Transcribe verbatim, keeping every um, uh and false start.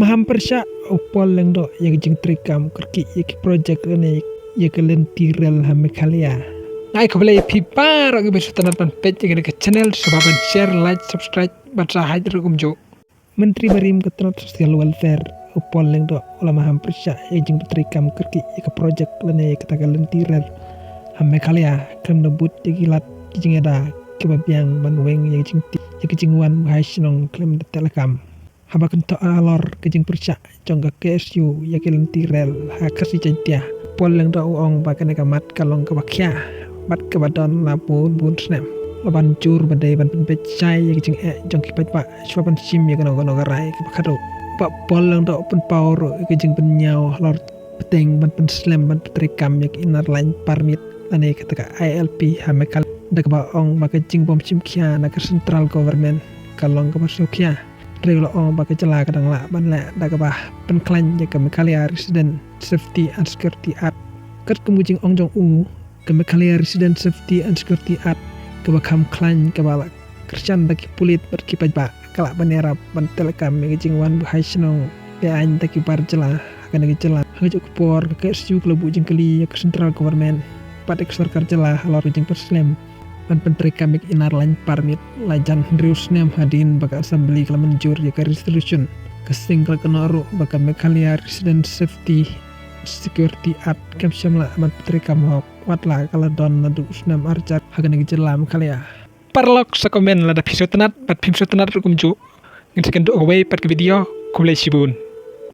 Maham pyrshah u Paul Lyngdoh ïa ka jingtrei kam kyrkieh ïa ki projek lane ïa ka lynti rel ha Meghalaya. Nga ai khublei ïa phi baroh kiba sngewtynnat ban peit ïa kane ka channel, sngewbha ban share, like, subscribe bad sa hait ruh kumjuh. Myntri barim ka tnat Social Welfare u Paul Lyngdoh u la maham pyrshah ïa ka jingpyntreikam kyrkieh ïa ka projek lane ïa kata ka lynti rel ha Meghalaya, khlem da bud ïa ki lad ki jingïada kiba biang ban weng ïa ka jingtip ïa ka jingwan ba hai shnong khlem da teh lakam. Haba kyntoh halor ka jingpyrshah jong ka K S U ïa ka lynti rel ha Khasi Jaiñtia, Paul Lyngdoh u ong ba kane ka mat ka long kaba khia bad kaba don la bun bun snem. La ban jur ba dei ban pynbeit shai ïa ka jingeh jong ki paidbah shuwa ban shim ïa kano kano ka rai kaba khadduh. Bah Paul Lyngdoh u pynpaw ruh ïa ka jingpynñiaw halor bteng ban pynslem ban pyntreikam ïa ka Inner Line Permit lane kata ka I L P ha Meghalaya, da kaba ong ba ka jingbym shim khia na ka Central Government ka long kaba sngewkhia. Hynrei u la ong ba ka jylla ka dang lah ban leh da kaba pynkhlaiñ ïa ka Meghalaya Resident Safety and Security Act. Katkum ka jingong jong u, ka Meghalaya Resident Safety and Security Act kaba kham khlaiñ kaba la kyrshan da ki pulit bad ki paidbah ka lah ban ïarap ban teh lakam ïa ka jingwan ba hai shnong be-aiñ da ki bar jylla ha kane ka jylla. Ha kajuh ka por ka K S U ka la buh jingkylli ïa ka Central Government bad ïa ka sorkar jylla halor ka jingpynslem ban pyntreikam ïa ka Inner Line Permit la jan hynriew snem hadien ba ka Assembly ka la mynjur ïa ka resolution. Ka seng ka la kynnoh ruh ba ka Meghalaya Resident Safety Security Act kam shym lah ban pyntreikam hok wat la ka la don naduh u snem ar hajar ha kane ka jylla Meghalaya. Paralok, sa comment lada phi sngewtynnat bad phim sngewtynnat ruh kumjuh. Ngin sa ïakynduh ha kawei pat ka video. Khublei shibun.